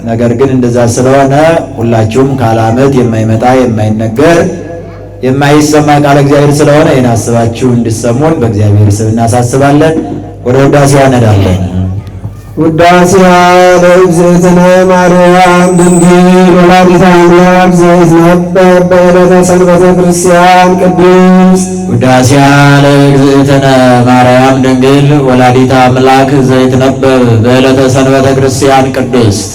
ነገር ግን እንደዛ ስለሆነ ሁላችሁም ካለ ዓመት የማይመጣ የማይነገር የማይሰማ ቃለ እግዚአብሔር ስለሆነ ይህን አስባችሁ እንድሰሙን በእግዚአብሔር ስም እናሳስባለን። ወደ ውዳሴዋ እንሄዳለን። ውዳሴሃ ለእግዝእትነ ማርያም ድንግል ወላዲተ አምላክ ዘይትነበብ በዕለተ ሰንበተ ክርስቲያን ቅድስት። ውዳሴሃ ለእግዝእትነ ማርያም ድንግል ወላዲተ አምላክ ዘይትነበብ በዕለተ ሰንበተ ክርስቲያን ቅድስት።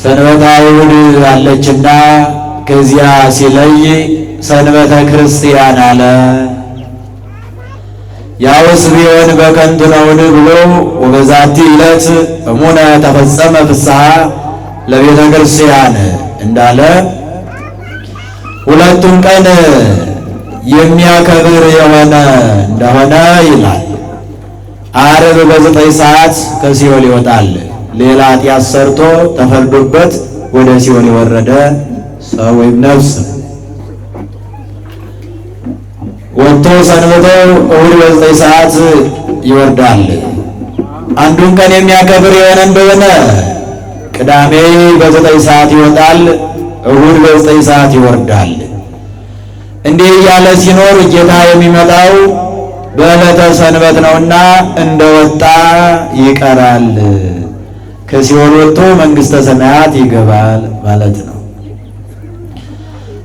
ሰንበተ አይሁድ አለችና ከዚያ ሲለይ ሰንበተ ክርስቲያን አለ። ያውስ ቢሆን በከንቱ ነውን ብሎ ወበዛቲ ዕለት እሙነ ተፈጸመ ፍስሐ ለቤተ ክርስቲያን እንዳለ ሁለቱን ቀን የሚያከብር የሆነ እንደሆነ ይላል። ዓርብ በ9 ሰዓት ከሲኦል ይወጣል። ሌላ ኃጢአት ሰርቶ ተፈርዶበት ወደ ሲኦል የወረደ ሰው ወይም ነፍስ ወጥቶ ሰንብቶ እሑድ በ9 ሰዓት ይወርዳል። አንዱን ቀን የሚያከብር የሆነ እንደሆነ ቅዳሜ በ9 ሰዓት ይወጣል፣ እሑድ በ9 ሰዓት ይወርዳል። እንዲህ እያለ ሲኖር ጌታ የሚመጣው በዕለተ ሰንበት ነውና እንደወጣ ይቀራል። ከሲኦል ወጥቶ መንግሥተ ሰማያት ይገባል ማለት ነው።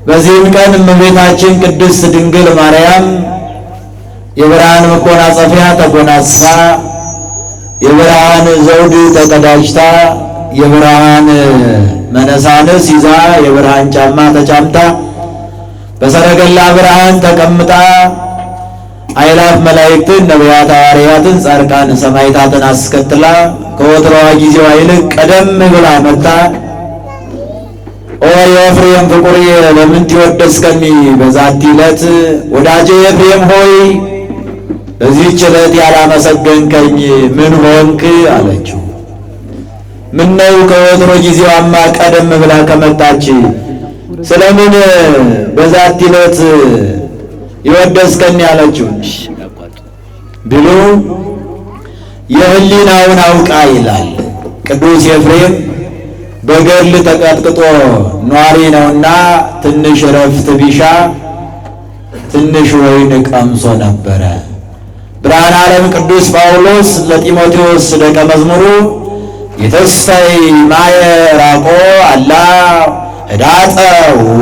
በዚህም ቀን እመቤታችን ቅድስት ድንግል ማርያም የብርሃን መጎናጸፊያ ተጎናጽፋ፣ የብርሃን ዘውድ ተቀዳጅታ፣ የብርሃን መነሳንስ ይዛ፣ የብርሃን ጫማ ተጫምታ፣ በሰረገላ ብርሃን ተቀምጣ፣ አእላፍ መላእክትን፣ ነቢያት፣ ሐዋርያትን፣ ጻድቃን፣ ሰማዕታትን አስከትላ ከወትሮዋ ጊዜዋ ይልቅ ቀደም ብላ መጣ። ኦ የኤፍሬም ፍቁርየ ለምንት ይወደስከኒ በዛቲ ዕለት፣ ወዳጄ ኤፍሬም ሆይ በዚህች ዕለት ያላመሰገንከኝ ምን ሆንክ አለችው። ምነው ከወትሮ ጊዜዋማ ቀደም ብላ ከመጣች ስለምን በዛቲ ዕለት ይወደስከኒ አለችው ቢሉ የሕሊናውን አውቃ ይላል። ቅዱስ ኤፍሬም በገድል ተቀጥቅጦ ኗሪ ነውና ትንሽ እረፍት ቢሻ ትንሽ ወይን ቀምሶ ነበረ። ብርሃነ ዓለም ቅዱስ ጳውሎስ ለጢሞቴዎስ ደቀ መዝሙሩ የተስተይ ማየ ራቆ አላ ህዳጠ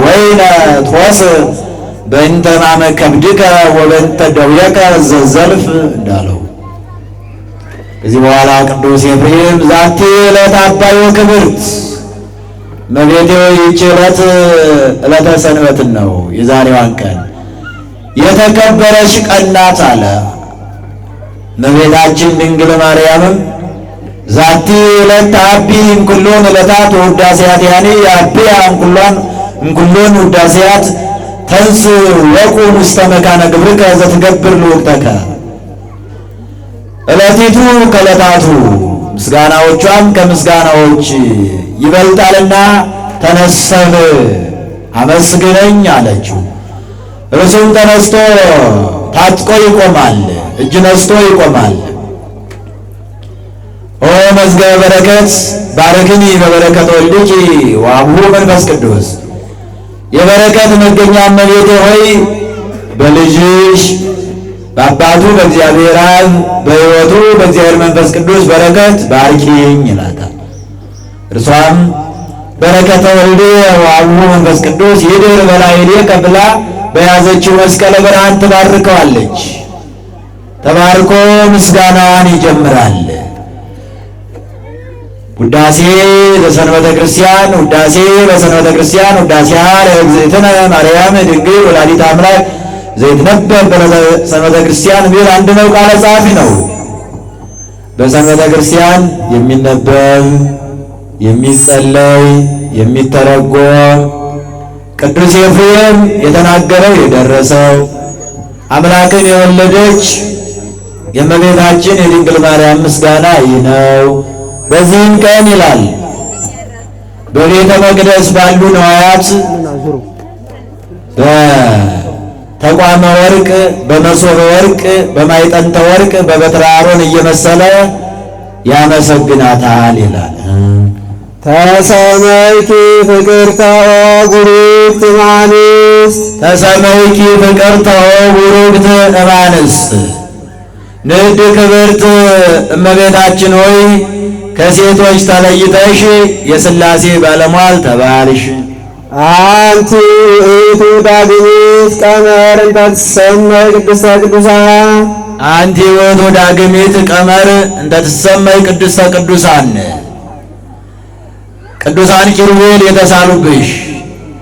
ወይነ ቶስ በእንተ ሕማመ ከብድከ ወበእንተ ደውየከ ዘዘልፍ እንዳለው፣ ከዚህ በኋላ ቅዱስ ኤፍሬም ዛቲ ዕለት ዐባይ ወክብርት፣ እመቤቴ ሆይ ይህች ዕለት ዕለተ ሰንበትን ነው፣ የዛሬዋን ቀን የተከበረች ቀን ናት አለ። እመቤታችን ድንግል ማርያምም ዛቲ ዕለት ተዐቢ እምኩሎን ዕለታት ወውዳሴያቲሃኒ የዐብያ እምኩሎን ውዳሴያት፣ ተንሥእ ወቁም ውስተ መካነ ግብርከ ዘትገብር ልዑክተከ። ዕለቲቱ ከዕለታቱ ምስጋናዎቿም ከምስጋናዎች ይበልጣልና ተነሰህ አመስግነኝ አለችው። እርሱም ተነስቶ ታጥቆ ይቆማል፣ እጅ ነስቶ ይቆማል። ኦ መዝገበ በረከት ባርክኒ በበረከተ ወልድኪ ወአቡሁ መንፈስ ቅዱስ፣ የበረከት መገኛ እመቤቴ ሆይ በልጅሽ በአባቱ በእግዚአብሔር አብ በሕይወቱ በእግዚአብሔር መንፈስ ቅዱስ በረከት ባርኪኝ ይላታል። እርሷም በረከተ ወልድ ወአቡሁ መንፈስ ቅዱስ ይድር በላዕሌከ ብላ በያዘችው መስቀለ ብርሃን ትባርከዋለች። ተባርኮ ምስጋናዋን ይጀምራል። ውዳሴ ለሰንበተ ክርስቲያን፣ ውዳሴ ለሰንበተ ክርስቲያን፣ ውዳሴሃ ለእግዝእትነ ማርያም ድንግል ወላዲተ አምላክ ዘይትነበብ በዕለተ ሰንበተ ክርስቲያን ቢል አንድ ነው፣ ቃለ ጸሐፊ ነው። በሰንበተ ክርስቲያን የሚነበብ፣ የሚጸለይ፣ የሚተረጎም፣ ቅዱስ ኤፍሬም የተናገረው የደረሰው አምላክን የወለደች የእመቤታችን የድንግል ማርያም ምስጋና ይህ ነው። በዚህም ቀን ይላል በቤተ መቅደስ ባሉ ነዋያት በተቋመ ወርቅ፣ በመሶበ ወርቅ፣ በማዕጠንተ ወርቅ፣ በበትረ አሮን እየመሰለ ያመሰግናታል ይላል። ተሰመይኪ ፍቅርተ ቡሩክት እምአንስት። ተሰመይኪ ፍቅርተ ቡሩክት እምአንስት። ንድ ክብርት እመቤታችን ሆይ ከሴቶች ተለይተሽ የሥላሴ ባለሟል ተባልሽ። አንቲ ውእቱ ዳግሚት ቀመር እንተ ትሰመይ ቅድስተ ቅዱሳን። አንቲ ውእቱ ዳግሚት ቀመር እንተ ትሰመይ ቅድስተ ቅዱሳን። ቅዱሳን ኪሩቤል የተሳሉብሽ፣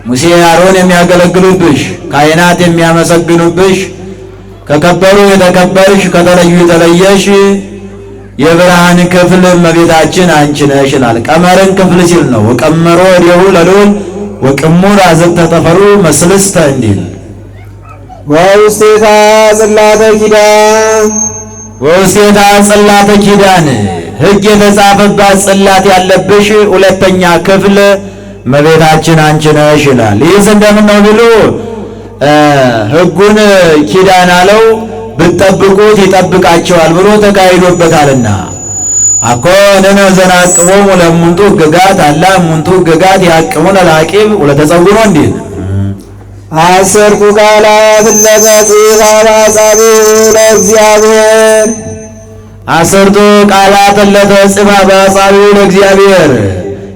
ሙሴ አሮን የሚያገለግሉብሽ፣ ካህናት የሚያመሰግኑብሽ፣ ከከበሩ የተከበርሽ ከተለዩ የተለየሽ የብርሃን ክፍል እመቤታችን አንቺ ነሽ ይላል። ቀመርን ክፍል ሲል ነው። ወቀመሮ ወዲሁ ለልዑል ወቅሙር አዘቅተ ጠፈሩ መስልስተ እንዲል። ወውስቴታ ጽላተ ኪዳን። ወውስቴታ ጽላተ ኪዳን፣ ሕግ የተጻፈባት ጽላት ያለብሽ ሁለተኛ ክፍል እመቤታችን አንቺ ነሽ ይላል። ይህስ እንደምን ነው ቢሉ ሕጉን ኪዳን አለው፣ ብትጠብቁት ይጠብቃቸዋል ብሎ ተካሂዶበታልና። አኮ ንሕነ ዘናቅቦሙ ለእሙንቱ ሕግጋት አላ እሙንቱ ሕግጋት ያቅሙነ ለዐቂብ ወለተጸውኖ እንዲል። አሰርቱ ቃላት ለተጽፋ በአጻብዒሁ ለእግዚአብሔር። አሰርቱ ቃላት ለተጽፋ በአጻብዒሁ ለእግዚአብሔር።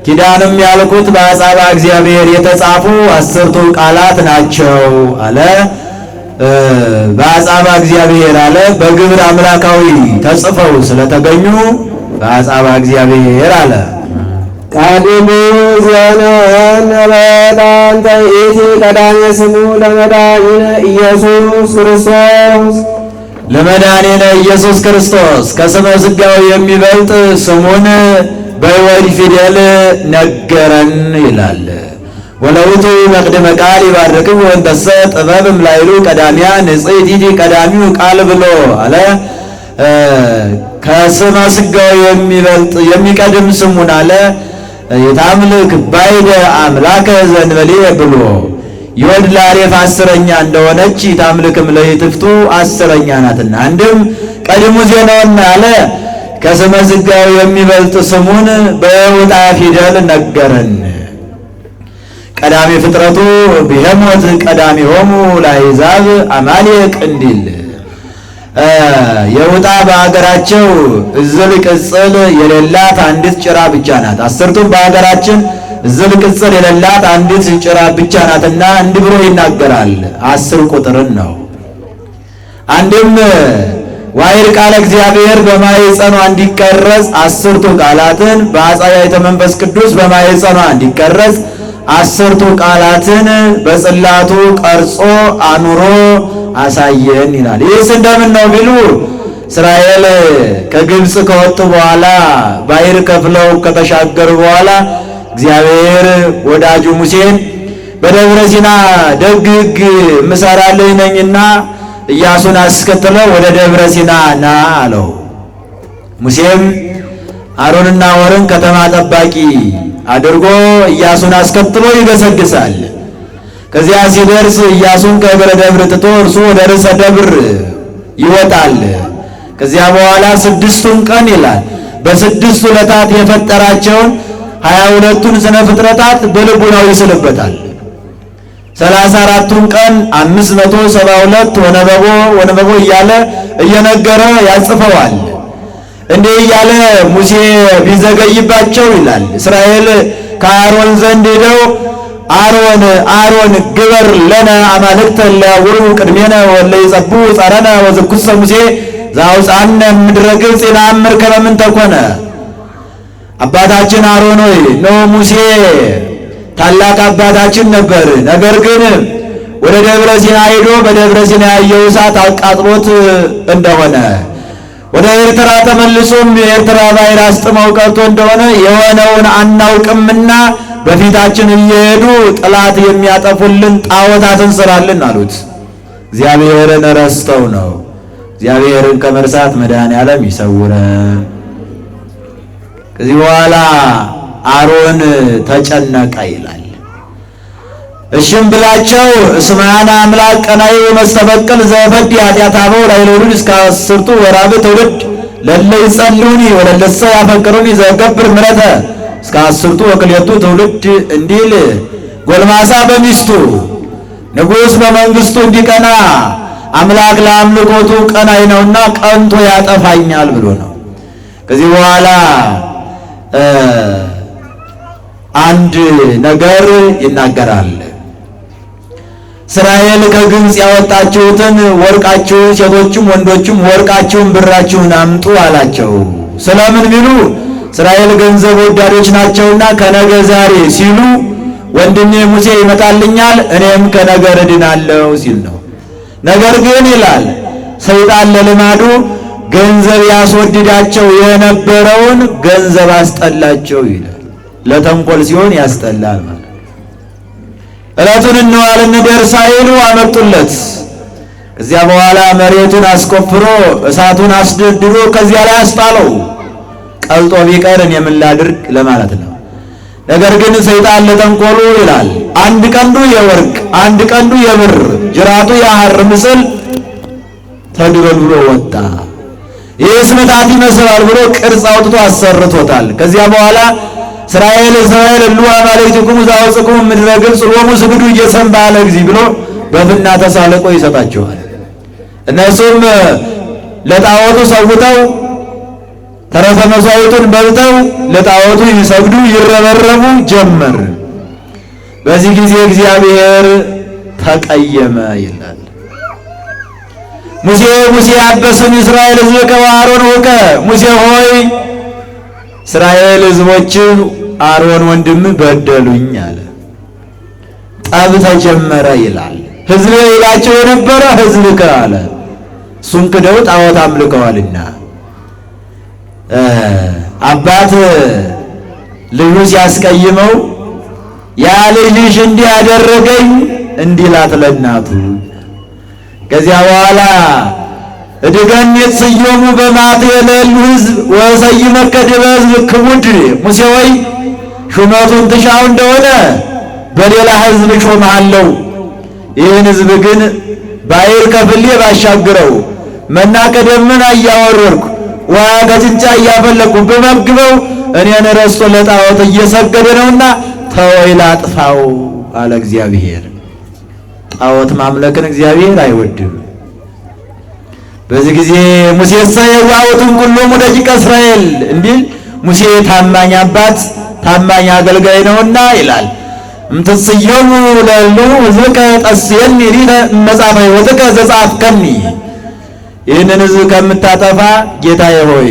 ኪዳንም ያልኩት በአጻብዓ እግዚአብሔር የተጻፉ አስርቱ ቃላት ናቸው አለ። በአጻብዓ እግዚአብሔር አለ። በግብር አምላካዊ ተጽፈው ስለተገኙ በአጻብዓ እግዚአብሔር አለ። ቀድሙ ዜናወነ በዕለተ ይእቲ ቀዳሜ ስሙ ለመድኃኒነ ኢየሱስ ክርስቶስ። ለመድኃኒነ ኢየሱስ ክርስቶስ ከስመ ሥጋው የሚበልጥ ስሙን በሕይወት ፊደል ነገረን ይላል። ወለውቱ መቅድመ ቃል ይባርክው ወንተሰ ጥበብ እምላይሉ ቀዳሚያ ንጽሕት ይእቲ ቀዳሚው ቃል ብሎ አለ። ከስመ ሥጋው የሚበልጥ የሚቀድም ስሙን አለ። የታምልክ ባይደ አምላከ ዘእንበሌየ ብሎ ይወድ ላሬፍ 10ኛ እንደሆነች የታምልክም ለይትፍቱ 10ኛ ናትና፣ አንድም ቀድሙ ዜናውን አለ። ከስመ ሥጋው የሚበልጥ ስሙን በውጣ ፊደል ነገረን። ቀዳሚ ፍጥረቱ ብሄሞት ቀዳሚ ሆሙ ለአሕዛብ አማሌቅ እንዲል። የውጣ በሀገራቸው እዝል ቅጽል የሌላት አንዲት ጭራ ብቻ ናት። አስርቱም በሀገራችን እዝል ቅጽል የሌላት አንዲት ጭራ ብቻ ናትና እንዲህ ብሎ ይናገራል። 10 ቁጥርን ነው። አንድም ዋይል ቃለ እግዚአብሔር በማኅፀኗ እንዲቀረጽ አስርቱ ቃላትን በአጻብዒተ መንፈስ ቅዱስ በማኅፀኗ እንዲቀረጽ አስርቱ ቃላትን በጽላቱ ቀርጾ አኑሮ አሳየን ይላል። ይህስ እንደምን ነው ቢሉ እስራኤል ከግብፅ ከወጡ በኋላ ባሕር ከፍለው ከተሻገሩ በኋላ እግዚአብሔር ወዳጁ ሙሴን በደብረ ሲና ደግ ሕግ ምሰራልህ ነኝና ኢያሱን አስከትለው ወደ ደብረ ሲና ና አለው። ሙሴም አሮንና ሖርን ከተማ ጠባቂ አድርጎ ኢያሱን አስከትሎ ይገሰግሳል። ከዚያ ሲደርስ ኢያሱን ከእግረ ደብር ትቶ እርሱ ወደ ርዕሰ ደብር ይወጣል። ከዚያ በኋላ 6ቱን ቀን ይላል በ6 ዕለታት የፈጠራቸውን 22ቱን ስነ ፍጥረታት በልቡናው ይስልበታል። 34ቱን ቀን 572 ወነበቦ ወነበቦ እያለ እየነገረ ያጽፈዋል። እንዲህ እያለ ሙሴ ቢዘገይባቸው ይላል እስራኤል ከአሮን ዘንድ ሄደው አሮን አሮን ግበር ለነ አማልክተ ለያውሩ ቅድሜነ ወለ ይጸቡ ጸረነ ወዝኩሰ ሙሴ ዘአውፅአነ እምድረ ግብፅ ይነአምር ከመ ምንተ ኮነ። አባታችን አሮን ሆይ ነው ሙሴ ታላቅ አባታችን ነበር። ነገር ግን ወደ ደብረ ሲና ሄዶ በደብረ ሲና ያየው እሳት አቃጥሎት እንደሆነ ወደ ኤርትራ ተመልሶም የኤርትራ ባሕር አስጥመው ቀርቶ እንደሆነ የሆነውን አናውቅምና በፊታችን እየሄዱ ጠላት የሚያጠፉልን ጣዖታትን ስራልን አሉት። እግዚአብሔርን ረስተው ነው። እግዚአብሔርን ከመርሳት መድኃኔዓለም ይሰውረን። ከዚህ በኋላ አሮን ተጨነቀ ይላል። እሽም ብላቸው እስማያነ አምላክ ቀናኢ ወመስተበቅል ዘፈድ ኃጢአተ አበው ላዕለ ውሉድ እስከ አስርቱ ወራብዕ ትውልድ ለለ ይጸልዩኒ ወለለሰ ያፈቅሩኒ ዘገብር ምሕረተ እስከ አስርቱ ወክልኤቱ ትውልድ እንዲል ጎልማሳ በሚስቱ ንጉሥ በመንግስቱ እንዲቀና አምላክ ለአምልኮቱ ቀናይ ነውና ቀንቶ ያጠፋኛል ብሎ ነው። ከዚህ በኋላ አንድ ነገር ይናገራል። እስራኤል ከግብፅ ያወጣችሁትን ወርቃችሁን፣ ሴቶችም ወንዶችም ወርቃችሁን ብራችሁን አምጡ አላቸው። ስለምን ቢሉ እስራኤል ገንዘብ ወዳዶች ናቸውና ከነገ ዛሬ ሲሉ ወንድሜ ሙሴ ይመጣልኛል እኔም ከነገር እድናለሁ ሲል ነው። ነገር ግን ይላል ሰይጣን ለልማዱ ገንዘብ ያስወድዳቸው የነበረውን ገንዘብ አስጠላቸው ይላል። ለተንኮል ሲሆን ያስጠላል ማለት ዕለቱን እንዋል እንደር ሳይሉ አመጡለት። ከዚያ በኋላ መሬቱን አስቆፍሮ እሳቱን አስደድሮ ከዚያ ላይ አስጣለው። ቀልጦ ቢቀር እኔ ምን ላድርግ ለማለት ነው። ነገር ግን ሰይጣን ለተንኮሉ ይላል አንድ ቀንዱ የወርቅ አንድ ቀንዱ የብር ጅራቱ የሐር ምስል ተድበልብሎ ወጣ። ይህስ ምታት ይመስላል ብሎ ቅርጽ አውጥቶ አሰርቶታል። ከዚያ በኋላ እስራኤል እስራኤል እሉ አማልክቲክሙ ዘአውጽእክሙ እምድረ ግብፅ ሎሙ ስግዱ ኢየሰንበ ለእግዚእ ብሎ በፍና ተሳልቆ ይሰጣቸዋል። እነሱም ለጣዖቱ ሰውተው ተረፈ መሥዋዕቱን በልተው ለጣዖቱ ይሰግዱ ይረበረቡ ጀመር። በዚህ ጊዜ እግዚአብሔር ተቀየመ ይላል። ሙሴ ሙሴ አበስን እስራኤል ሕዝብከ ወአሮን ውከ፣ ሙሴ ሆይ እስራኤል ሕዝቦችህ አሮን ወንድም በደሉኝ አለ። ጠብ ተጀመረ ይላል። ሕዝቤ ይላቸው የነበረ ሕዝብከ አለ። እሱን ክደው ጣዖት አምልከዋልና አባት ልጁ ሲያስቀይመው ያ ልጅሽ እንዲህ አደረገኝ እንዲላት ለእናቱ። ከዚያ በኋላ እድገን የተሰየሙ በማት የሌሉ ሕዝብ ወሰይመከ ዲበ ሕዝብ ክቡድ፣ ሙሴ ሆይ ሹመቱን ትሻው እንደሆነ በሌላ ሕዝብ ሾምሃለሁ። ይህን ሕዝብ ግን ባሕር ከፍሌ ባሻግረው መና ከደመና እያወረድኩ ውሃ ከጭንጫ እያፈለኩ ብመግበው እኔን ረስቶ ለጣዖት እየሰገደ ነውና ተወይ ላጥፋው አለ እግዚአብሔር። ጣዖት ማምለክን እግዚአብሔር አይወድም። በዚህ ጊዜ ሙሴሰ የዋውቱን ኩሎሙ ደቂቀ እስራኤል እንዲል ሙሴ ታማኝ አባት ታማኝ አገልጋይ ነውና ይላል። እምትጽየሙ ለሉ ሕዝብከ ጠስየኒ ሊተ መጻፈ ሕይወትከ ዘጻፍከኒ፣ ይህንን ሕዝብ ከምታጠፋ ጌታዬ ሆይ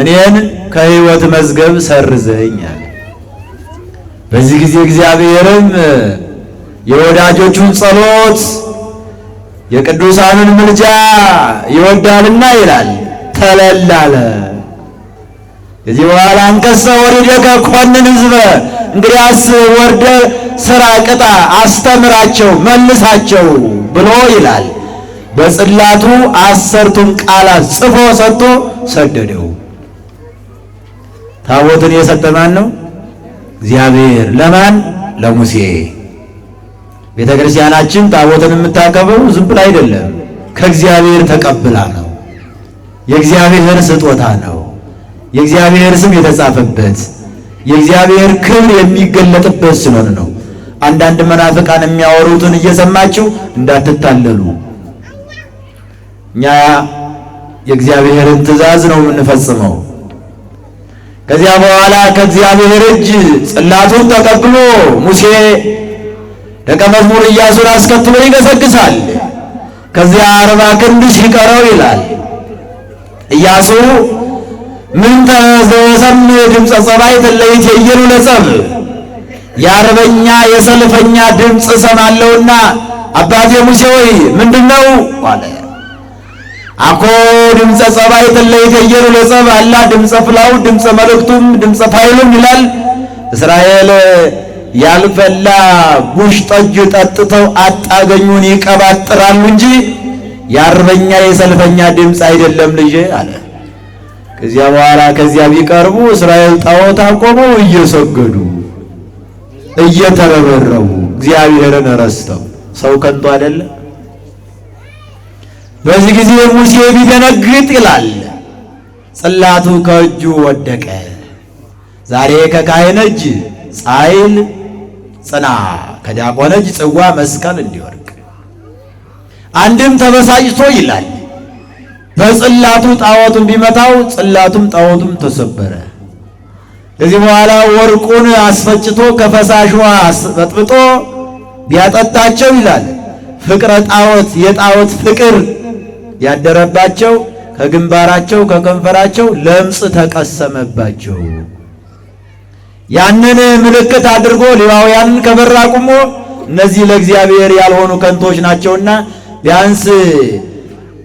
እኔን ከሕይወት መዝገብ ሰርዘኝ አለ። በዚህ ጊዜ እግዚአብሔርም የወዳጆቹን ጸሎት የቅዱሳኑን ምልጃ ይወዳልና ይላል ተለላለ። ከዚህ በኋላ አንከሰ ወሪደከ ኮንን ሕዝበ፣ እንግዲያስ ወርደ ስራ ቅጣ፣ አስተምራቸው፣ መልሳቸው ብሎ ይላል። በጽላቱ 10ቱን ቃላት ጽፎ ሰጥቶ ሰደደው። ታቦትን የሰጠ ማን ነው? እግዚአብሔር። ለማን? ለሙሴ። ቤተ ክርስቲያናችን ታቦትን የምታከብረው ዝም ብላ አይደለም፣ ከእግዚአብሔር ተቀብላ ነው። የእግዚአብሔር ስጦታ ነው። የእግዚአብሔር ስም የተጻፈበት የእግዚአብሔር ክብር የሚገለጥበት ስለሆነ ነው። አንዳንድ መናፍቃን የሚያወሩትን እየሰማችሁ እንዳትታለሉ። እኛ የእግዚአብሔርን ትእዛዝ ነው የምንፈጽመው። ከዚያ በኋላ ከእግዚአብሔር እጅ ጽላቱን ተቀብሎ ሙሴ ደቀ መዝሙር ኢያሱን አስከትሎ ይገሰግሳል። ከዚያ 40 ክንድ ሲቀረው ይላል ኢያሱ ምን ተዘሰም ድምፀ ጸባይ ለይት የየሉ ለጸብ፣ የአርበኛ የሰልፈኛ ድምፅ እሰማለሁና አባቴ ሙሴ ሆይ ምንድነው አለ። አኮ ድምፀ ጸባይ ለይት የየሉ ለጸብ አላ ድምፀ ፍላው ድምፀ መልእክቱም ድምፀ ፋይሉም ይላል። እስራኤል ያልፈላ ጉሽ ጠጅ ጠጥተው አጣገኙን ይቀባጥራሉ እንጂ የአርበኛ የሰልፈኛ ድምፅ አይደለም ልጄ አለ። ከዚያ በኋላ ከዚያ ቢቀርቡ እስራኤል ጣዖት አቆመው እየሰገዱ እየተረበረቡ እግዚአብሔርን ረስተው፣ ሰው ከንቱ አይደለ። በዚህ ጊዜ ሙሴ ቢደነግጥ ይላል ጽላቱ ከእጁ ወደቀ። ዛሬ ከካህን እጅ ጻይል ጽና፣ ከዲያቆን እጅ ጽዋ መስቀል እንዲወርቅ። አንድም ተበሳጭቶ ይላል በጽላቱ ጣዖቱን ቢመታው ጽላቱም ጣዖቱም ተሰበረ። ከዚህ በኋላ ወርቁን አስፈጭቶ ከፈሳሿ በጥብጦ ቢያጠጣቸው ይላል ፍቅረ ጣዖት የጣዖት ፍቅር ያደረባቸው ከግንባራቸው ከከንፈራቸው ለምጽ ተቀሰመባቸው። ያንን ምልክት አድርጎ ሌዋውያንን ከበር አቁሞ እነዚህ ለእግዚአብሔር ያልሆኑ ከንቶች ናቸውና ቢያንስ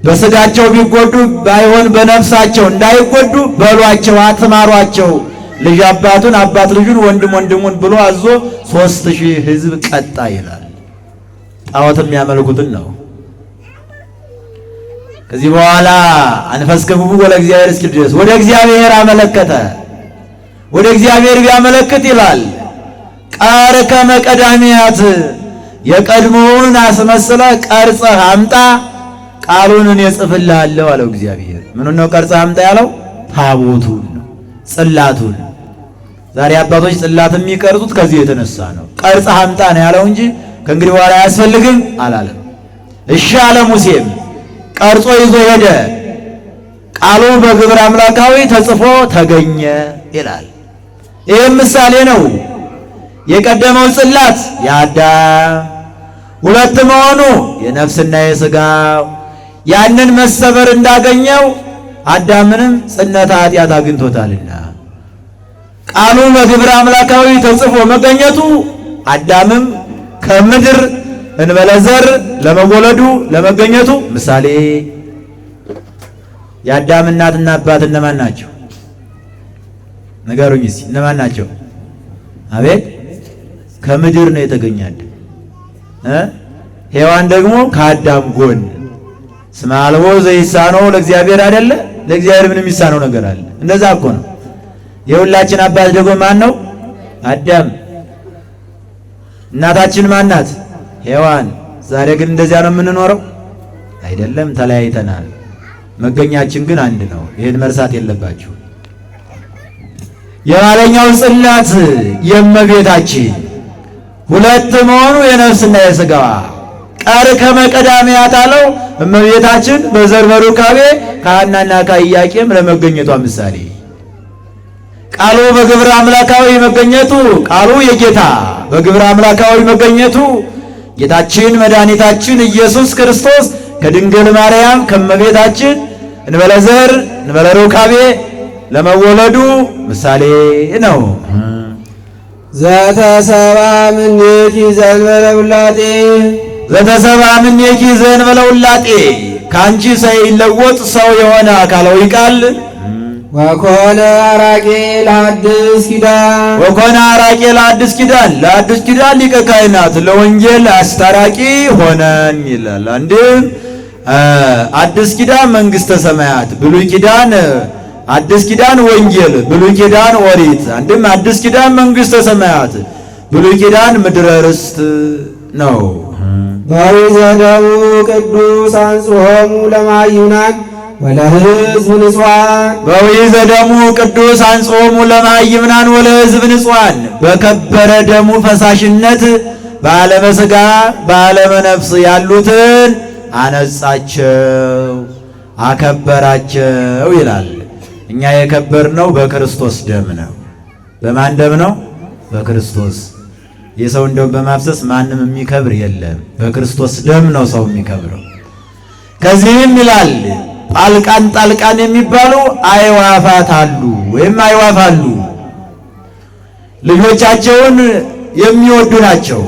በስጋቸው ቢጎዱ ባይሆን በነፍሳቸው እንዳይጎዱ በሏቸው፣ አትማሯቸው፣ ልጅ አባቱን አባት ልጁን ወንድም ወንድሙን ብሎ አዞ 3000 ሕዝብ ቀጣ ይላል። ጣዖት የሚያመልኩትን ነው። ከዚህ በኋላ አንፈስክቡ ወደ እግዚአብሔር እስኪል ድረስ ወደ እግዚአብሔር አመለከተ። ወደ እግዚአብሔር ቢያመለክት ይላል ቀር ከመቀዳሚያት የቀድሞውን አስመስለ ቀርጸህ አምጣ ቃሉን እኔ እጽፍልሃለሁ አለው እግዚአብሔር። ምኑን ነው ቀርጸህ አምጣ ያለው? ታቦቱን ነው፣ ጽላቱን። ዛሬ አባቶች ጽላት የሚቀርጹት ከዚህ የተነሳ ነው። ቀርጸህ አምጣ ነው ያለው እንጂ ከእንግዲህ በኋላ አያስፈልግም አላለም። እሺ አለ ሙሴም ቀርጾ ይዞ ሄደ። ቃሉ በግብረ አምላካዊ ተጽፎ ተገኘ ይላል። ይህም ምሳሌ ነው። የቀደመው ጽላት የአዳም ሁለት መሆኑ የነፍስና የሥጋው ያንን መሰበር እንዳገኘው አዳምንም ጽነተ ኃጢአት አግኝቶታልና ቃሉ በግብረ አምላካዊ ተጽፎ መገኘቱ አዳምም ከምድር እንበለ ዘር ለመወለዱ ለመገኘቱ ምሳሌ። የአዳም እናትና አባት እነማን ናቸው? ንገሩኝ እስኪ እነማን ናቸው? አቤት፣ ከምድር ነው የተገኘ አዳም እ ሔዋን ደግሞ ከአዳም ጎን። ስመ አልቦ ዘይሳነው ለእግዚአብሔር አይደለ? ለእግዚአብሔር ምን የሚሳነው ነገር አለ? እንደዛ እኮ ነው። የሁላችን አባት ደግሞ ማን ነው? አዳም። እናታችን ማን ናት? ሔዋን። ዛሬ ግን እንደዚያ ነው የምንኖረው? አይደለም፣ ተለያይተናል። መገኛችን ግን አንድ ነው። ይህን መርሳት የለባችሁ። የኋለኛው ጽላት የእመቤታችን ሁለት መሆኑ የነፍስና የሥጋዋ ቀር ከመቀዳሚያት አለው። እመቤታችን በዘር በሩካቤ ከሐናና ከኢያቄም ለመገኘቷ ምሳሌ። ቃሉ በግብረ አምላካዊ መገኘቱ ቃሉ የጌታ በግብረ አምላካዊ መገኘቱ ጌታችን መድኃኒታችን ኢየሱስ ክርስቶስ ከድንግል ማርያም ከእመቤታችን እንበለ ዘር እንበለ ሩካቤ ለመወለዱ ምሳሌ ነው። ዘተሰብአ እምኔኪ ዘእንበለ ውላጤ ዘተሰብአ እምኔኪ ዘእንበለ ውላጤ ከአንቺ ሳይለወጥ ሰው የሆነ አካላዊ ቃል ወኮነ አራቄ ለሐዲስ ኪዳን ወኮነ አራቄ ለአዲስ ኪዳን ለአዲስ ኪዳን ሊቀ ካህናት ለወንጌል አስታራቂ ሆነን ይላል። አንድም አዲስ ኪዳን መንግስተ ሰማያት፣ ብሉይ ኪዳን አዲስ ኪዳን ወንጌል፣ ብሉይ ኪዳን ኦሪት። አንድም አዲስ ኪዳን መንግስተ ሰማያት፣ ብሉይ ኪዳን ምድረ ርስት ነው። በውእተ ደሙ ቅዱስ አንጽሖሙ ለመሃይምናን ወለሕዝብ ንጹሐን በውእተ ደሙ ቅዱስ አንጽሖሙ ለመሃይምናን ወለሕዝብ ንጹሐን በከበረ ደሙ ፈሳሽነት በዓለመ ሥጋ በዓለመ ነፍስ ያሉትን አነጻቸው፣ አከበራቸው ይላል። እኛ የከበርነው በክርስቶስ ደም ነው። በማን ደም ነው? በክርስቶስ። የሰውን ደም በማፍሰስ ማንም የሚከብር የለም። በክርስቶስ ደም ነው ሰው የሚከብረው። ከዚህም ይላል ጣልቃን ጣልቃን የሚባሉ አይዋፋት አሉ ወይም አይዋፍ አሉ። ልጆቻቸውን የሚወዱ ናቸው።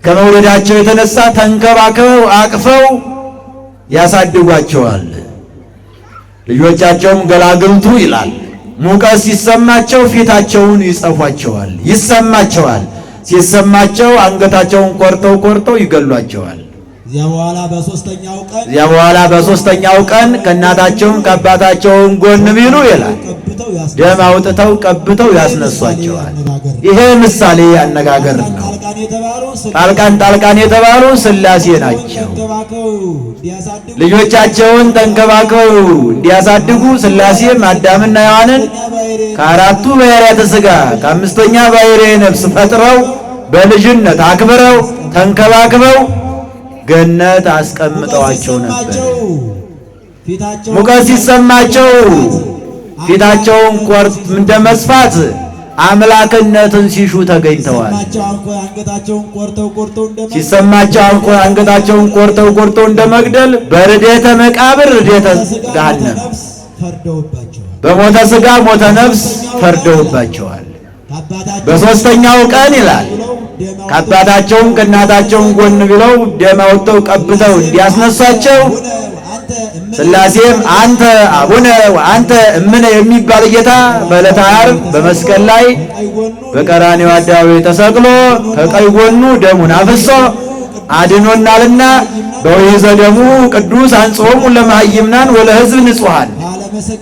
ከመውደዳቸው የተነሳ ተንከባክበው አቅፈው ያሳድጓቸዋል። ልጆቻቸውም ገላግልቱ ይላል። ሙቀት ሲሰማቸው ፊታቸውን ይጸፏቸዋል፣ ይሰማቸዋል። ሲሰማቸው አንገታቸውን ቆርጠው ቆርጠው ይገሏቸዋል። ከዚያ በኋላ በሦስተኛው ቀን ከዚያ በኋላ በሦስተኛው ቀን ከእናታቸውም ከአባታቸውም ጎን ቢሉ ይላል ቀብተው ደም አውጥተው ቀብተው ያስነሷቸዋል። ይሄ ምሳሌ አነጋገር ነው። ጣልቃን ጣልቃን የተባሉ ሥላሴ ናቸው። ልጆቻቸውን ተንከባክበው እንዲያሳድጉ ሥላሴም አዳምና ሔዋንን ከአራቱ ባህርያተ ሥጋ ከአምስተኛ ባህርየ ነፍስ ፈጥረው በልጅነት አክብረው ተንከባክበው ገነት አስቀምጠዋቸው ነበር። ሙቀት ሲሰማቸው ፊታቸውን ቆርጥ እንደ መስፋት አምላክነትን ሲሹ ተገኝተዋል። ሲሰማቸው አንገታቸውን ቆርጠው ቆርጠው እንደ መግደል በርዴተ መቃብር ርዴተ ገሃነም በሞተ ሥጋ ሞተ ነፍስ ፈርደውባቸዋል። በሦስተኛው ቀን ይላል ከአባታቸውም ከእናታቸውም ጎን ብለው ደም አውጥተው ቀብተው እንዲያስነሷቸው ሥላሴም አንተ አቡነ ወአንተ እምነ የሚባል ጌታ በዕለተ ዓርብ በመስቀል ላይ በቀራንዮ አደባባይ ተሰቅሎ ከቀኝ ጎኑ ደሙን አፍሶ አድኖናልና በውእተ ደሙ ቅዱስ አንጽሖሙ ለመሃይምናን ወለሕዝብ ንጹሐን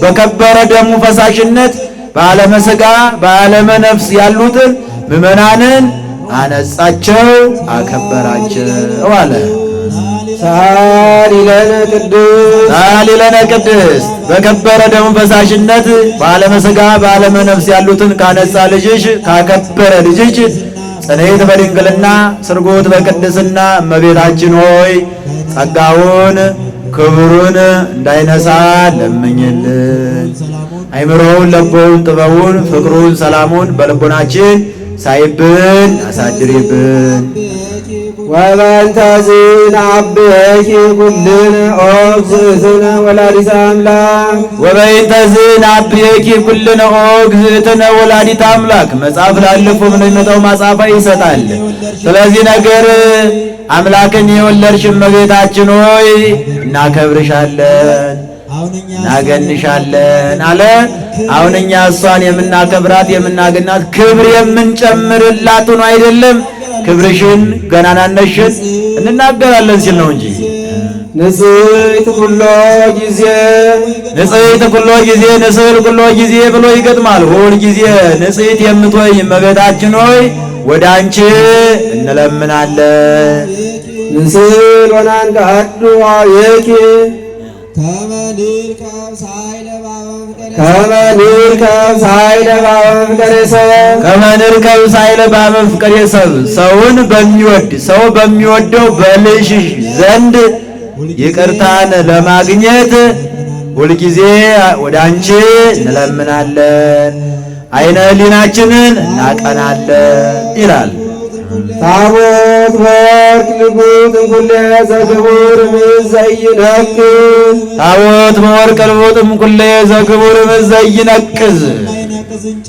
በከበረ ደሙ ፈሳሽነት በዓለመ ሥጋ በዓለመ ነፍስ ያሉትን ምዕመናንን አነጻቸው፣ አከበራቸው አለ። ሰአሊ ለነ ቅድስት ሰአሊ ለነ ቅድስት በከበረ ደሙ ፈሳሽነት በዓለመ ሥጋ በዓለመ ነፍስ ያሉትን ካነጻ ልጅሽ ካከበረ ልጅሽ ጽንዕት በድንግልና ስርጉት በቅድስና እመቤታችን ሆይ ጸጋውን ክብሩን እንዳይነሳ ለምኝልን። አይምሮውን፣ ለቦውን፣ ጥበቡን፣ ፍቅሩን፣ ሰላሙን በልቦናችን ሳይብን አሳድሪብን። ወበእንተዝ ናዐብየኪ ኩልነ ኦ እግዝእትነ ወላዲተ አምላክ። ወበእንተዝ ናዐብየኪ ኩልነ ኦ እግዝእትነ ወላዲተ አምላክ። መጽሐፍ ላልፎ ምን የሚመጣው ማጻፋ ይሰጣል። ስለዚህ ነገር አምላክን የወለድሽ እመቤታችን ሆይ እናከብርሻለን፣ እናገንሻለን አለ። አሁን እኛ እሷን የምናከብራት የምናገናት ክብር የምንጨምርላት ሆኖ አይደለም፣ ክብርሽን ገናናነሽን እንናገራለን ሲል ነው እንጂ። ንጽሕት ኩሎ ጊዜ ንጽሕት ኩሎ ጊዜ ንስእል ኩሎ ጊዜ ብሎ ይገጥማል። ሁል ጊዜ ንጽሕት የምትሆኝ እመቤታችን ሆይ ወደ አንቺ እንለምናለን። ንስእል ወናንቀአዱ ኀቤኪ ከመ ንርከብ ሣህለ በኀበ መፍቀሬ ሰብእ። ከመ ንርከብ ሣህለ በኀበ መፍቀሬ ሰብእ። ሰውን በሚወድ ሰው በሚወደው በልጅሽ ዘንድ ይቅርታን ለማግኘት ሁልጊዜ ወደ አንቺ እንለምናለን። ዓይነ ሕሊናችንን እናቀናለን ይላል። ታቦት ወርቅ ልቡጥ እምኩሌ ዘክቡር እምዝ ዘኢይነቅዝ። ታቦት በወርቅ ልቡጥ እምኩሌ ዘክቡር እምዝ ዘኢይነቅዝ።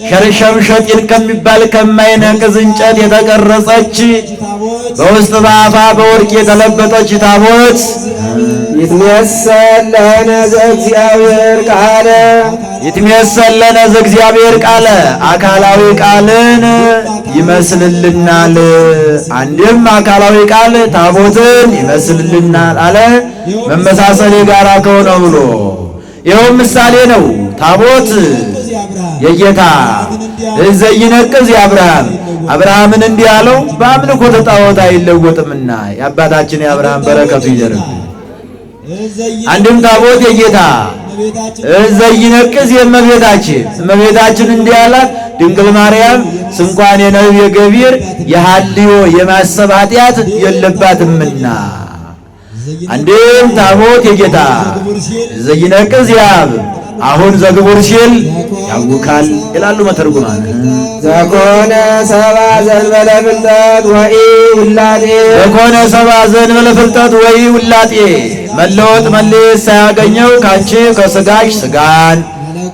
ሸርሸምሸጢን ከሚባል ከማይነቅዝ እንጨት የተቀረጸች በውስጥ በአፋ በወርቅ የተለበጠች ታቦት ይትሜሰል ለነ ዘእግዚአብሔር ቃለ። ይትሜሰል ለነ ዘእግዚአብሔር ቃለ አካላዊ ቃልን ይመስልልናል። አንድም አካላዊ ቃል ታቦትን ይመስልልናል አለ። መመሳሰል የጋራ ከሆነ ብሎ ይኸውም ምሳሌ ነው። ታቦት የጌታ ዘኢይነቅዝ የአብርሃም አብርሃምን እንዲህ አለው፣ በአምልኮተ ጣዖት አይለወጥምና የአባታችን የአብርሃም በረከቱ ይደርብን። አንድም ታቦት የጌታ ዘኢይነቅዝ የእመቤታችን እመቤታችን እንዲህ አላት፣ ድንግል ማርያም ስንኳን የነቢብ የገቢር የሐልዮ የማሰብ ኃጢአት የለባትምና። አንድም ታቦት የጌታ ዘኢይነቅዝ ያብ አሁን ዘግቡር ሲል ያውካል ይላሉ መተርጉማን። ዘኮነ ሰብአ ዘእንበለ ፍልጠት ወኢ ውላጤ። ዘኮነ ሰብአ ዘእንበለ ፍልጠት ወይ ውላጤ መለወጥ መለየት ሳያገኘው ካንቺ ከስጋሽ ስጋን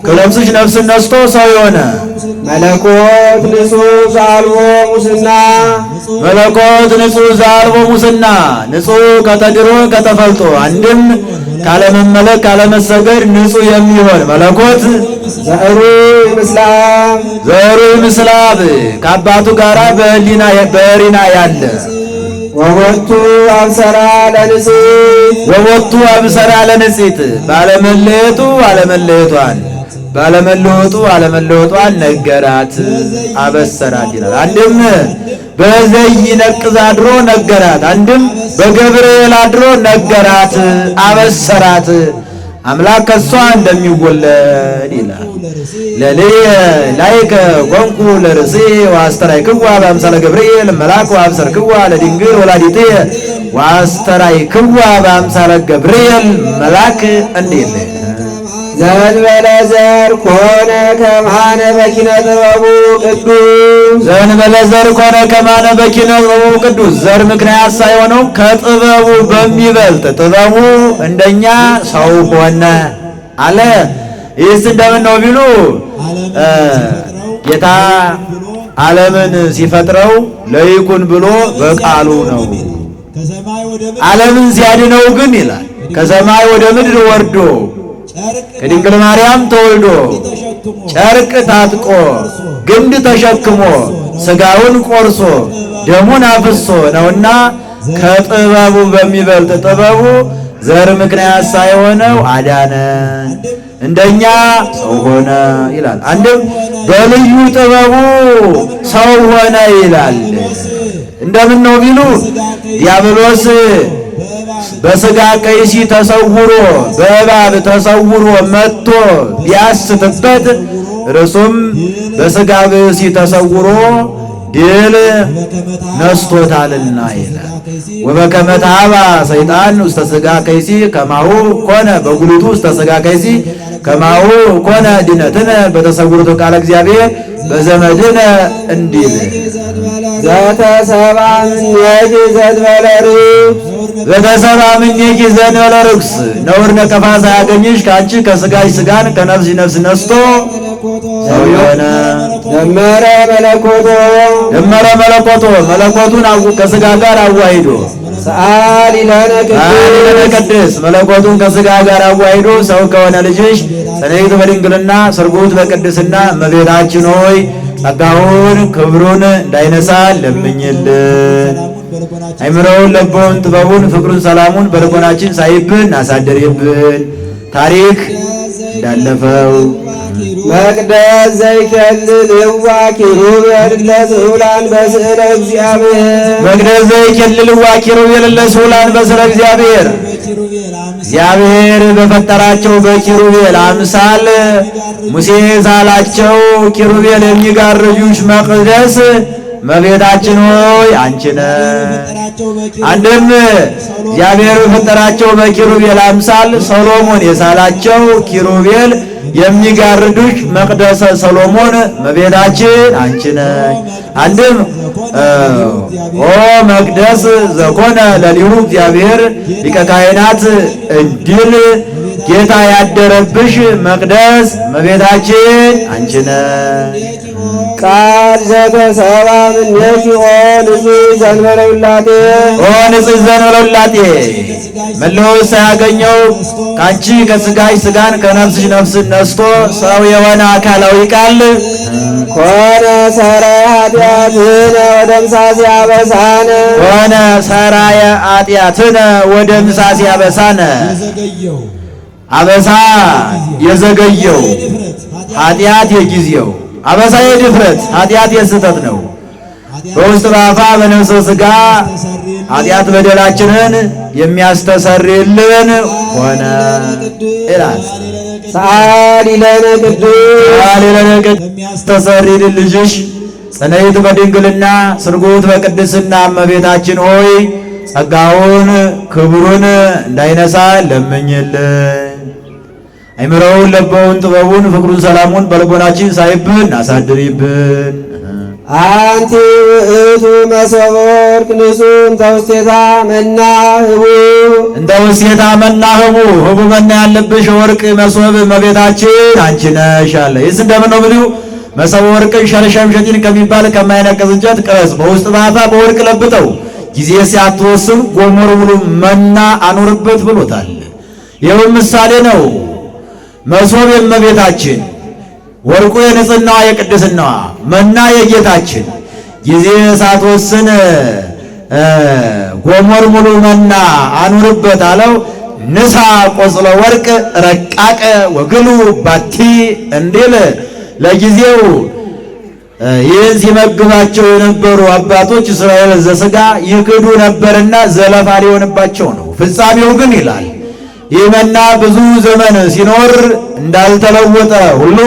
ከነፍስሽ ነፍስን ነስቶ ሰው የሆነ መለኮት ንጹሕ ዘአልቦ ሙስና። መለኮት ንጹሕ ዘአልቦ ሙስና ንጹሕ ከተድሮ ከተፈልጦ አንድም ካለመመለክ ካለመሰገድ ንጹሕ የሚሆን መለኮት ዘዕሩይ ምስለ አብ። ዘዕሩይ ምስለ አብ ከአባቱ ጋራ በህሊና በዕሪና ያለ ወቦቱ አብሰራ ለንጽሕት። ወቦቱ አብሰራ ለንጽሕት ባለመለየቱ አለመለየቷን ባለመለወጡ አለመለወጧን ነገራት፣ አበሰራት ይላል። አንድም በዘይነቅዝ አድሮ ነገራት፣ አንድም በገብርኤል አድሮ ነገራት፣ አበሰራት አምላክ ከሷ እንደሚወለድ ይላል። ለልየ ላይከ ኮንኩ ለርእሴ ወአስተርአይክዋ በአምሳለ ገብርኤል መልአክ ወአብሰርክዋ ለድንግል ወላዲትየ ወአስተርአይክዋ በአምሳለ ገብርኤል መልአክ እንዲል ዘእንበለ ዘር ኮነ ከማነ በኪነ ጥበቡ ቅዱስ ዘእንበለ ዘር ኮነ ከማነ በኪነ ጥበቡ ቅዱስ። ዘር ምክንያት ሳይሆነው ከጥበቡ በሚበልጥ ጥበቡ እንደኛ ሰው ሆነ አለ። ይህስ እንደምን ነው ቢሉ ጌታ ዓለምን ሲፈጥረው ለይኩን ብሎ በቃሉ ነው። ዓለምን ሲያድነው ግን ይላል ከሰማይ ወደ ምድር ወርዶ ከድንግል ማርያም ተወልዶ ጨርቅ ታጥቆ ግንድ ተሸክሞ ስጋውን ቆርሶ ደሙን አፍሶ ነውና ከጥበቡ በሚበልጥ ጥበቡ ዘር ምክንያት ሳይሆነው አዳነን፣ እንደኛ ሰው ሆነ ይላል። አንድም በልዩ ጥበቡ ሰው ሆነ ይላል። እንደምን ነው ቢሉ ዲያብሎስ በስጋ ቀይሲ ተሰውሮ በእባብ ተሰውሮ መጥቶ ቢያስትበት እርሱም በስጋ ብእሲ ተሰውሮ ድል ነስቶታልና ይላል። ወበከመ ተኀባ ሰይጣን ውስተ ስጋ ከይሲ ከማሁ ኮነ በጉልቱ ውስተ ስጋ ከይሲ ከማሁ ኮነ ድነትነ በተሰውሮቱ ቃለ እግዚአብሔር በዘመድነ እንዲል። ዘተሰብአ እምኔኪ ዘእንበለ ርኩስ ዘተሰብአ እምኔኪ ዘእንበለ ርኩስ ነውር ነቀፋ ሳያገኝሽ ከአንቺ ከስጋሽ ስጋን ከነፍስሽ ነፍስ ነስቶ ሰው የሆነ። ደመረ መለኮቶ ደመረ መለኮቶ መለኮቱን ከስጋ ጋር አዋሂዶ። ሰአሊ ለነ ለነ ቅዱስ ቅድስት መለኮቱን ከስጋ ጋር አዋሂዶ ሰው ከሆነ ልጅሽ ጽንዕት በድንግልና ስርጉት በቅድስና እመቤታችን ሆይ ጸጋውን ክብሩን እንዳይነሳ ለምኝልን። አይምሮውን ለቦውን ጥበቡን ፍቅሩን ሰላሙን በልቦናችን ሳይብን አሳደሪብን። ታሪክ እንዳለፈው መቅደስ ዘይከልል ህዋ ኪሩቤል ለዝሁላን በስዕለ እግዚአብሔር። መቅደስ ዘይኬልልዋ ኪሩቤል ለስሁላን በስዕለ እግዚአብሔር። እግዚአብሔር በፈጠራቸው በኪሩቤል አምሳል ሙሴ ሳላቸው ኪሩቤል የሚጋርዱሽ መቅደስ እመቤታችን ሆይ አንቺ ነሽ። አንድም እግዚአብሔር በፈጠራቸው በኪሩቤል አምሳል ሰሎሞን የሳላቸው ኪሩቤል የሚጋርዱሽ መቅደሰ ሰሎሞን እመቤታችን አንቺ ነሽ። አንድም ኦ መቅደስ ዘኮነ ለሊሁ እግዚአብሔር ሊቀ ካህናት እንዲል ጌታ ያደረብሽ መቅደስ እመቤታችን አንቺ ነሽ። ቃል ዘተሰብአ እምኔኪ ኦ ንጽሕት ዘእንበለ ውላጤ። ኦ ንጽሕት ዘእንበለ ውላጤ መለወጥ ሳያገኘው ከአንቺ ከስጋሽ ስጋን ከነፍስሽ ነፍስን ነስቶ ሰው የሆነ አካላዊ ቃል ኮነ ሰራየ ኃጢአትነ ወደምሳሴ አበሳነ። ሆነ ሰራየ ኃጢአትነ ወደምሳሴ አበሳነ። አበሳ የዘገየው፣ ኃጢአት የጊዜው፣ አበሳ የድፍረት፣ ኃጢአት የስህተት ነው። በውስጥ በአፋ በነፍሰ ስጋ ኃጢአት በደላችንን የሚያስተሰርይልን ሆነ ይላል። ሰአሊ ለነ ቅዱስ የሚያስተሰርይልን ልጅሽ ጽንዕት በድንግልና ስርጉት በቅድስና እመቤታችን ሆይ ጸጋውን ክብሩን እንዳይነሳ ለምኝልን። አይምሮውን ለበውን ጥበቡን ፍቅሩን ሰላሙን በልቦናችን ሳይብን አሳድሪብን። አንቲ ውእቱ መሶበ ወርቅ ንጹሕ እንተ ውስቴታ መና ህቡእ። እንተ ውስቴታ መና ህቡእ፣ ህቡእ መና ያለብሽ ወርቅ መሶብ እመቤታችን አንቺ ነሽ አለ። ይህስ እንደምን ነው ብሉ መሶበ ወርቅን ሸርሸም ሸጢን ከሚባል ከማይነቅዝ እንጨት ቅረጽ፣ በውስጥ ባፋ በወርቅ ለብጠው፣ ጊዜ ሲያትወስን ጎሞር ሙሉ መና አኑርበት ብሎታል። ይኸውም ምሳሌ ነው። መሶብ የእመቤታችን፣ ወርቁ የንጽህናዋ የቅድስናዋ፣ መና የጌታችን። ጊዜ ሳትወስን ጎሞር ሙሉ መና አኑርበት አለው። ንሳ ቆጽለ ወርቅ ረቃቀ ወግሉ ባቲ እንዲል ለጊዜው ይህን ሲመግባቸው የነበሩ አባቶች እስራኤል ዘሥጋ ይክዱ ነበርና ዘለፋ ሊሆንባቸው ነው። ፍጻሜው ግን ይላል ይህ መና ብዙ ዘመን ሲኖር እንዳልተለወጠ ሁሉ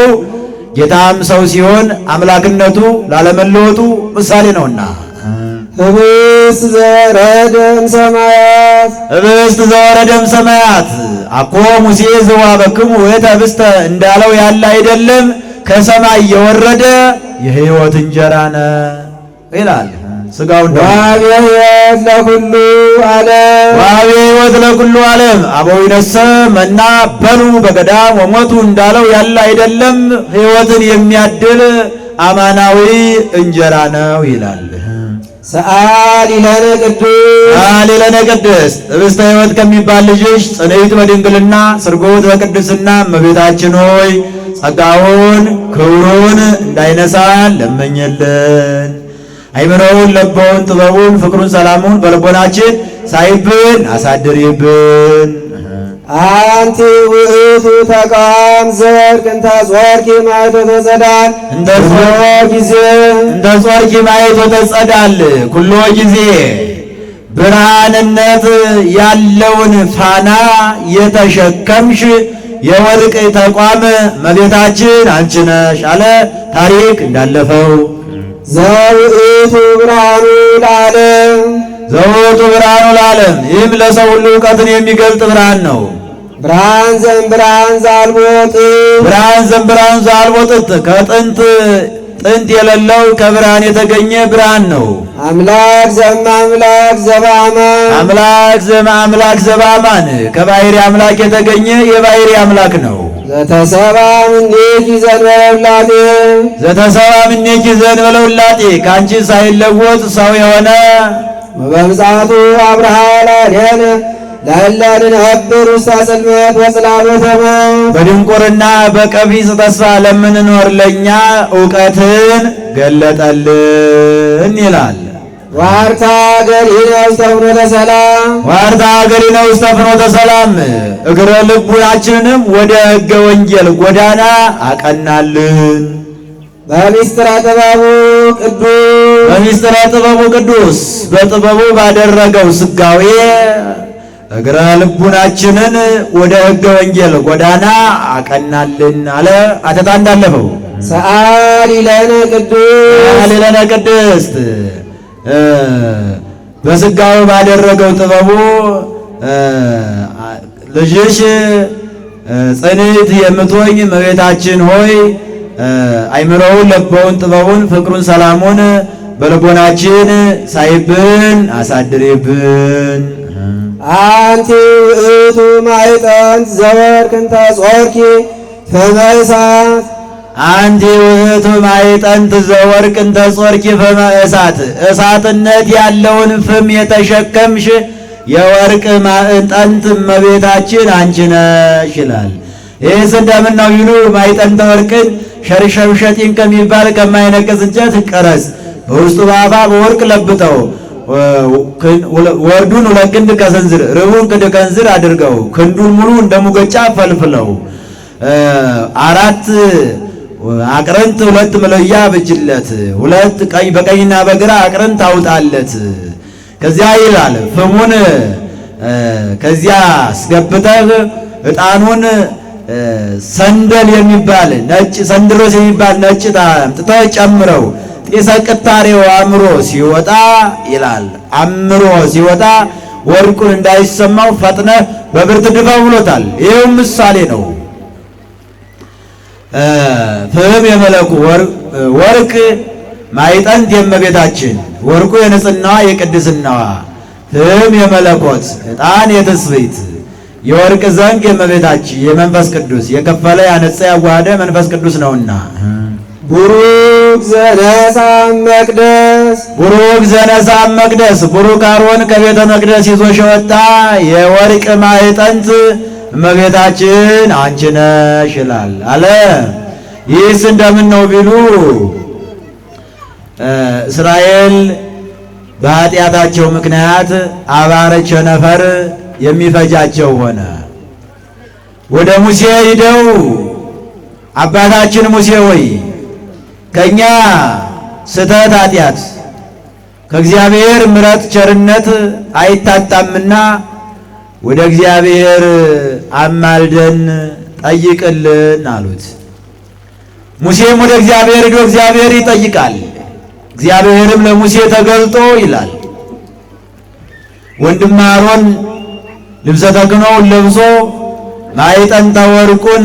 ጌታም ሰው ሲሆን አምላክነቱ ላለመለወጡ ምሳሌ ነውና። ህብስት ዘወረደ እምሰማያት ህብስት ዘወረደ እምሰማያት አኮ ሙሴ ዘወሀበክሙ ውእተ ህብስተ እንዳለው ያለ አይደለም፣ ከሰማይ የወረደ የሕይወት እንጀራ ነው ይላል። ስጋው እንደሆነ ወሀቤ ሕይወት ለኩሉ ዓለም ወሀቤ ሕይወት ለኩሉ ዓለም አበዊነሰ መና በሉ በገዳም ወሞቱ እንዳለው ያለ አይደለም፣ ሕይወትን የሚያድል አማናዊ እንጀራ ነው ይላል። ሰአሊ ለነ ቅዱስ ሰአሊ ለነ ቅድስት ህብስተ ሕይወት ከሚባል ልጅሽ ጽንዕት በድንግልና ስርጉት በቅድስና እመቤታችን ሆይ ጸጋውን ክብሩን እንዳይነሳን ለመኝልን። አይምሮውን ለበውን ጥበቡን ፍቅሩን ሰላሙን በልቦናችን ሳይብን አሳድሪብን። አንቲ ውእቱ ተቋም ዘወርቅ እንተ ጾርኪ ማኅቶተ ጸዳል እንተ ኩሎ ጊዜ እንተ ጾርኪ ማኅቶተ ጸዳል ኩሎ ጊዜ ብርሃንነት ያለውን ፋና የተሸከምሽ የወርቅ ተቋም እመቤታችን አንቺ ነሽ አለ። ታሪክ እንዳለፈው ዘውእቱ ብርሃኑ ለዓለም ዘውእቱ ብርሃኑ ለዓለም፣ ይህም ለሰው ሁሉ እውቀትን የሚገልጥ ብርሃን ነው። ብርሃን ዘእምብርሃን ዘአልቦ ጥንት ብርሃን ዘእምብርሃን ዘአልቦ ጥንት፣ ከጥንት ጥንት የሌለው ከብርሃን የተገኘ ብርሃን ነው። አምላክ ዘእምአምላክ ዘበአማን አምላክ ዘእምአምላክ ዘበአማን፣ ከባሕርይ አምላክ የተገኘ የባሕርይ አምላክ ነው። ዘተሰብአ እምኔኪ ዘእንበለ ውላጤ ዘተሰብአ እምኔኪ ዘእንበለ ውላጤ፣ ከአንቺ ሳይለወጥ ሰው የሆነ ወበምጽአቱ አብርሃ ላዕሌነ ለእለ ንነብር ውስተ ጽልመት ወጽላሎተ ሞት በድንቁርና በቀቢጸ ተስፋ ለምንኖር ለእኛ እውቀትን ገለጠልን ይላል። ዋርታ ገሪነ ውስተ ፍኖተ ሰላም ዋርታ ሀገሪነ ውስተ ፍኖተ ሰላም፣ እግረ ልቡናችንንም ወደ ሕገ ወንጌል ጎዳና አቀናልን። በምስጢረ ጥበቡ ቅዱስ በምስጢረ ጥበቡ ቅዱስ፣ በጥበቡ ባደረገው ስጋዌ እግረ ልቡናችንን ወደ ሕገ ወንጌል ጎዳና አቀናልን አለ። አተታ እንዳለፈው ሰአሊ ለነ ቅዱስ ሰአሊ ለነ ቅድስት፣ በስጋው ባደረገው ጥበቡ ልጅሽ ጽንዕት የምትሆኝ እመቤታችን ሆይ አይምሮውን ለበውን ጥበቡን ፍቅሩን ሰላሙን በልቦናችን ሳይብን አሳድሪብን። አንቲ ውእቱ ማዕጠንት ዘወርቅ እንተ ጾርኪ ፍመ እሳት አንቲ ውእቱ ማዕጠንት ዘወርቅ እንተ ጾርኪ ፍመ እሳት፣ እሳትነት ያለውን ፍም የተሸከምሽ የወርቅ ማዕጠንት እመቤታችን አንቺ ነሽ ይላል። ይህስ እንደምን ነው ቢሉ ማዕጠንተ ወርቅን ሸርሸብሸጢን ከሚባል ከማይነቅዝ እንጨት ቀረጽ፣ በውስጡ በአፋ በወርቅ ለብጠው፣ ወርዱን 2 ክንድ ከስንዝር ርቡን ክንድ ከስንዝር አድርገው፣ ክንዱን ሙሉ እንደ ሙገጫ ፈልፍለው፣ 4 አቅርንት 2 መለያ ብጅለት፣ 2 ቀኝ በቀኝና በግራ አቅርንት አውጣለት። ከዚያ ይላል ፍሙን ከዚያ አስገብተህ ዕጣኑን ሰንደል የሚባል ነጭ ሰንድሮስ የሚባል ነጭ ዕጣን አምጥተህ ጨምረው፣ ጢሰ ቅታሬው አምሮ ሲወጣ ይላል አምሮ ሲወጣ ወርቁን እንዳይሰማው ፈጥነህ በብርት ድፋው ብሎታል። ይኸው ምሳሌ ነው። ፍህም የመለኩ ወርቅ ማዕጠንት የእመቤታችን ወርቁ የንጽህናዋ የቅድስናዋ፣ ፍህም የመለኮት ዕጣን የትስብእት የወርቅ ዘንግ የእመቤታችን የመንፈስ ቅዱስ የከፈለ ያነጻ ያዋሃደ መንፈስ ቅዱስ ነውና። ቡሩክ ዘነሳ መቅደስ ቡሩክ ዘነሳ መቅደስ፣ ቡሩክ አሮን ከቤተ መቅደስ ይዞሽ የወጣ የወርቅ ማዕጠንት እመቤታችን አንቺ ነሽ ይላል አለ። ይህስ እንደምን ነው ቢሉ እስራኤል በኃጢአታቸው ምክንያት አባረ ቸነፈር የሚፈጃቸው ሆነ። ወደ ሙሴ ሂደው አባታችን ሙሴ ሆይ፣ ከኛ ስህተት ኃጢአት ከእግዚአብሔር ምሕረት ቸርነት አይታጣምና ወደ እግዚአብሔር አማልደን ጠይቅልን አሉት። ሙሴም ወደ እግዚአብሔር ሂዶ እግዚአብሔር ይጠይቃል። እግዚአብሔርም ለሙሴ ተገልጦ ይላል፣ ወንድም አሮን ልብሰ ተክህኖውን ለብሶ ማዕጠንተ ወርቁን